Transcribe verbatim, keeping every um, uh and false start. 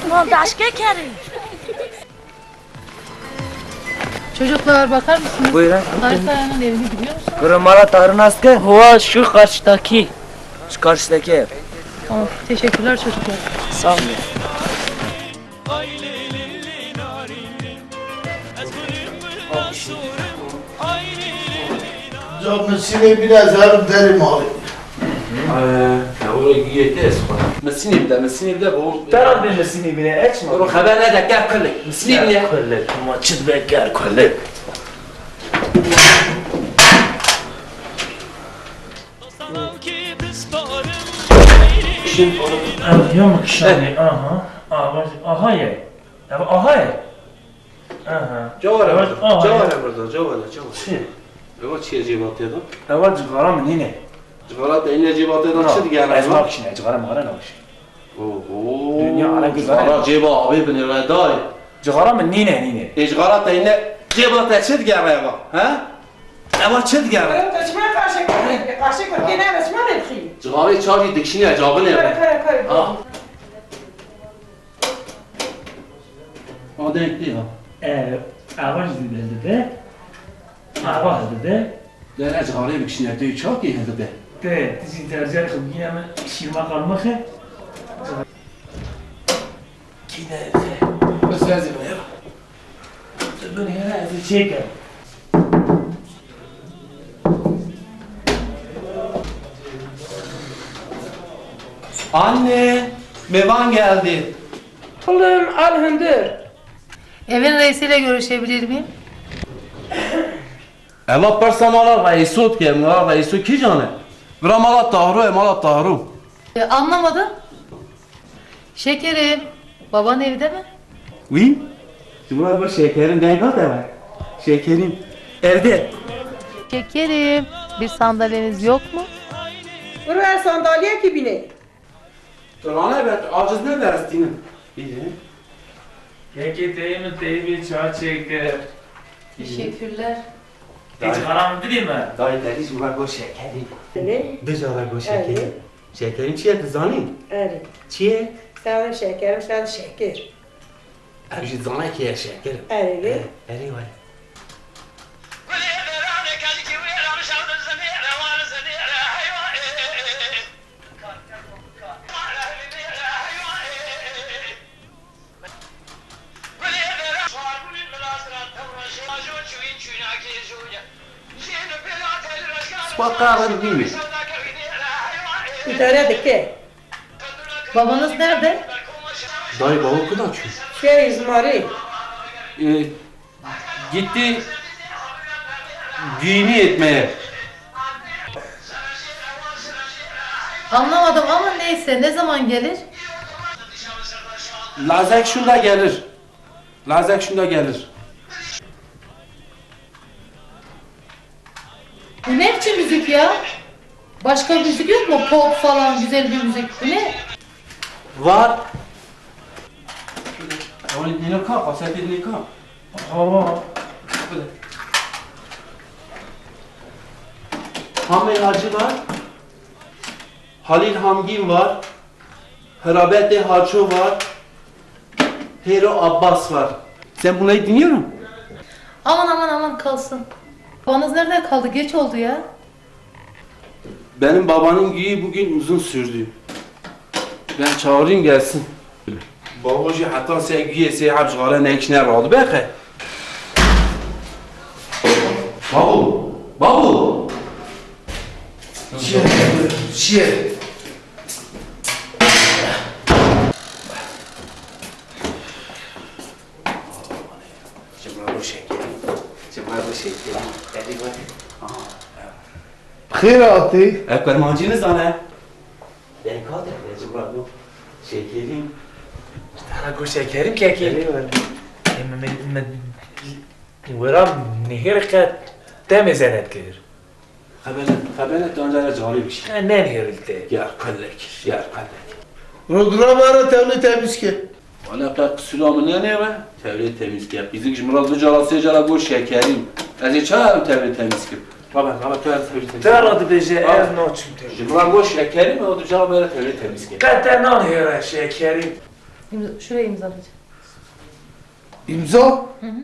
Montaşke kerî. Çocuklar, bakar mısınız? Buyurun. Tarık Kaya'nın evini biliyor musunuz? Kırım Mala Tahrin Asker. Hova şu karşıdaki. Şu karşıdaki ev. Tamam. Teşekkürler çocuklar. Sağ olun. Ca misinê bîne zerim derê malê. Ew rê giyê te ez xwe. Misinê bide, misinê bide bo. Teran bir misinê bine eç mi? Ro xeber nede, ker kulik. Misinê bine. Kulik, ama çi be ker kulik. Ev ya mı kişanê? Aha. Aha, aha ye. Ev aha ye. Aha. Cawara Evet, burada. aha. Cawara burada. Cawara, cawara. Çi? Ewa çiye cêbatê da? Ev cigara mı nîne? Cigara te yine cêbatê da çi diger? Ez bak şimdi cigara mı ne baş. Oho. Dünya ara güzel. Cigara cêba abê binê re dayê. Cigara mı nîne nîne? Ê cigara te yine cêba te çi diger eva? He? Ewa çi diger? Oğlum, çima karşı kurdun? Karşı kurdun ne çima ne xî? Cigarê çavî dikişîne cabin Kare eve. kare kare. Ha. O denk değil ha. Ee, Ava zî de. Ava de. Dere cigarê bikişîne tê çavkê hildide. De, tizî tercih kıl yine mi şirma kalmak he? Kine de. Bes ez eve ya. Ben yine ez çeker. Anne, mevan geldi. Oğlum al hındır. Evin reisiyle görüşebilir miyim? Ela persa mala reîso dike, mala reîso kîjan e? Vira mala Tahro e, mala Tahro. E, anlamadım. Şekerim, baban evde mi? Wî? Tu buna bak şekerim, deng hat eve. Şekerim. Evde. Şekerim, bir sandalyeniz yok mu? Vur ver sandalyekî bîne. Tu rane be, tu aciz ne derstînin. İyi. Peki teyim teybi çay çeker. Teşekkürler. Hiç haram değil mi? Dayı te hiç buna go şekerim. Ne? Bicara go Erê. Şekerim. Şekerim çiye tu zanî? Erê. Çiye? Sen de şekerim, sen de şeker. Ev jî zana ki ye şekerim. Erê. Erê vay. Spa kahve mi? İdare dike. Babanız nerede? Dayı bavul kuda çu? Şey izmarî. E, gitti düğünü etmeye. Anlamadım ama neyse, ne zaman gelir? Lazek şunda gelir. Lazek şunda gelir. Bu ne biçim müzik ya? Başka müzik yok mu? Pop falan, güzel bir müzik. Bu ne? Var. Ama ne ka, kasetê ne ka. Hava. Hamê Hacı var. Halil Hamgin var. Hirabetê Haço var. Hero Abbas var. Sen bunları dinliyor musun? Aman aman aman kalsın. Babanız nerede kaldı? Geç oldu ya. Benim babanın günü bugün uzun sürdü. Ben çağırayım gelsin. Bavo jî heta sê guyê sê heb ji xale ne kişine radibe xe. Bavo, bavo. Çiye, çiye. Ji min re şekerî. Ji min re şekerî. Erê bak. Aha. Xêr hatî. Ev kurmancî nizane. Dengka de, ji min re şekerî. Ji te re got şekerî kekê. Erê bak. Min, min, min, wira nehêr qet te mêze nedikir. Xebene, xebene tu anca re carî bişî. Ne, ne nehêr te. Yer kellek, yer kellek. Rodura me re tevlê temîz ke. Wala qe qisûra min nenê we, tevlê temîz ke. Qîzik ji min re du cara sê cara got şekerîm. Ez ê çawa ew tevlê temîz kim? Rabe, rabe, tu ez tevlê temîz. Te re dibêje ez naçim te. Ji min re got şekerîm, ew du cara me re tevlê temîz ke. Qe te nanihêre şekerîm. İmza, şuraya imzalayacağım. İmza?